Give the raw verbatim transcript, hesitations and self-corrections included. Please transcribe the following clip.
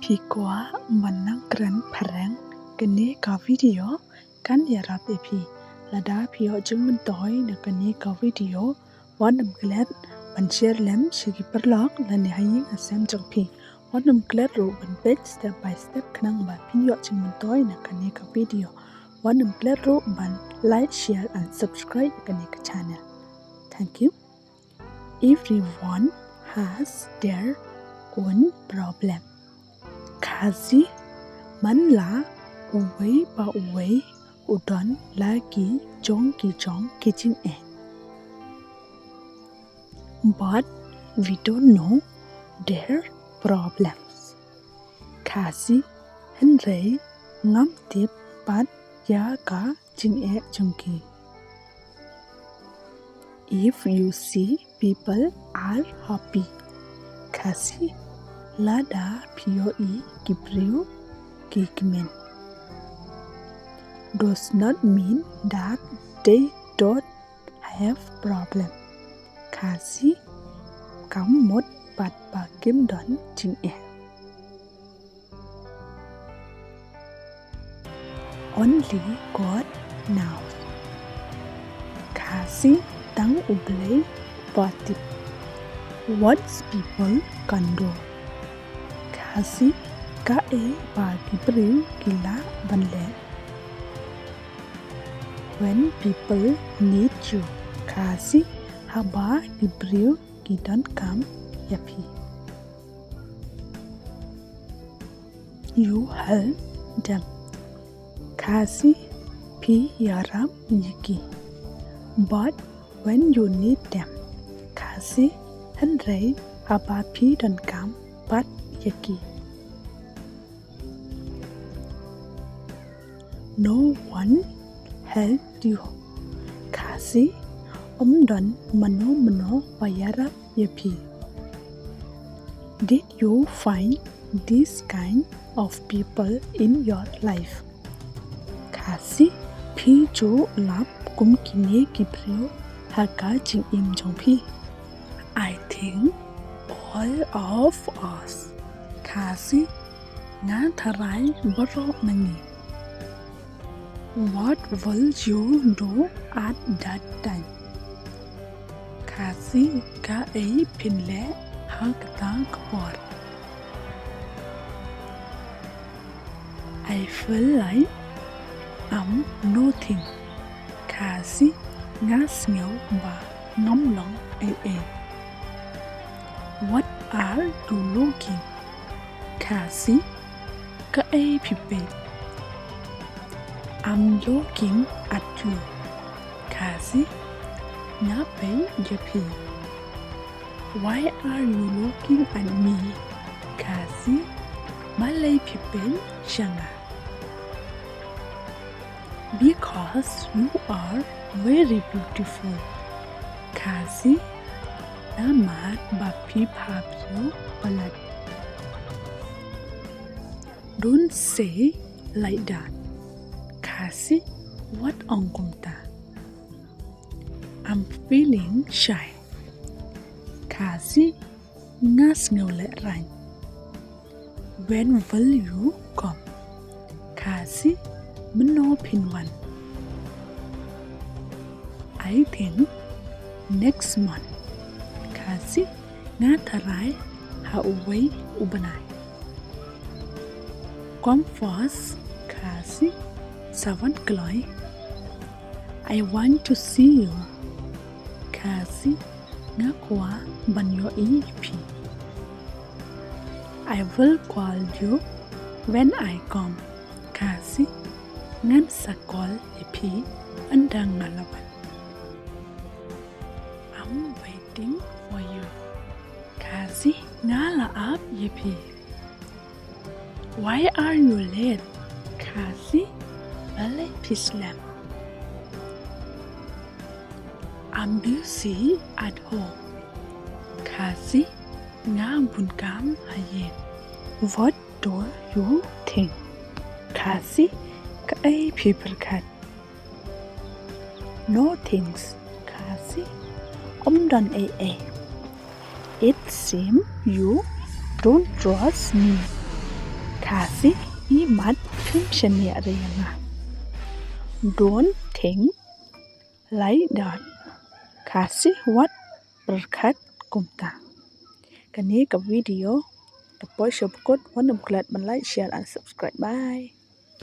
Phi kwah ban nang kren phareng? Kane ka video kan ïarap ïa phi. Lada phi ïoh jingmyntoi na kane ka video, wat nym klet ban share lem sha ki paralok lane ha ïing ha sem jong phi. Wat nym klet ruh ban peit step by step khnang ba phin ïoh jingmyntoi na kane ka video. Wat nym klet ruh ban like, share and subscribe kane ka channel. Thank you. Everyone has their own problem. Khasi, man la uwei pa uwei u don la ki jong ki jong ki jingeh. But we don't know their problems. Khasi, hynrei ngam tip pat ïa ka jingeh jong ki. If you see people are happy. Khasi, lada phi ïohi ki briew ki kmen, does not mean that they don't have problem. Khasi, kam mut pat ba kim don jingeh. Only God knows. Khasi, tang U Blei ba tip what people can do. Khasi, kaei ba ki briew ki lah ban leh. When people need you. Khasi, haba ki briew ki donkam ïa phi, you help them. Khasi, phi ïarap ïa ki. But when you need them. Khasi, hynrei haba phi donkam pat ïa ki. No one help you. Khasi, ym don mano mano ba ïarap ïa phi. Did you find this kind of people in your life? Khasi, phi ju lap kum kine ki briew ha ka jingim jong phi? I think all of us. Khasi, nga tharai baroh na ngi. What will you do at that time? Khasi, kaei phin leh ha kata ka por? I feel like I'm nothing. Khasi, nga sngew ba ngam long ei ei. What are you looking? Khasi, kaei phi peit? I'm looking at you. Khasi, nga peit ïa phi. Why are you looking at me? Khasi, balei phi peit sha nga? Because you are very beautiful. Khasi, namar ba phi bha briew palat. Don't say like that. Khasi, wat ong kumta. I'm feeling shy. Khasi, nga sngew lehraiñ. When will you come? Khasi, mynno phin wan? I think next month. Khasi, nga tharai ha uwei u bnai. Come fast. Khasi, sa wan kloi. I want to see you. Khasi, nga kwah ban ïohi ïa phi. I will call you when I come. Khasi, ngan sa call ïa phi ynda nga la wan. I'm waiting for you. Khasi, nga la ap ïa phi. Why are you late? Khasi, balei phi slem? I'm busy at home. Khasi, nga bun kam ha ïing. What do you think? Khasi, kaei phi pyrkhat? No thanks. Khasi, ym don ei ei. It seem you don't trust me. Khasi i mat khim shaniah re nga. Don't think like that. Khasi wat pyrkhat kumta. Kane ka video ka poi sha ba kut, wat nym klet ban like, share and subscribe. Bye.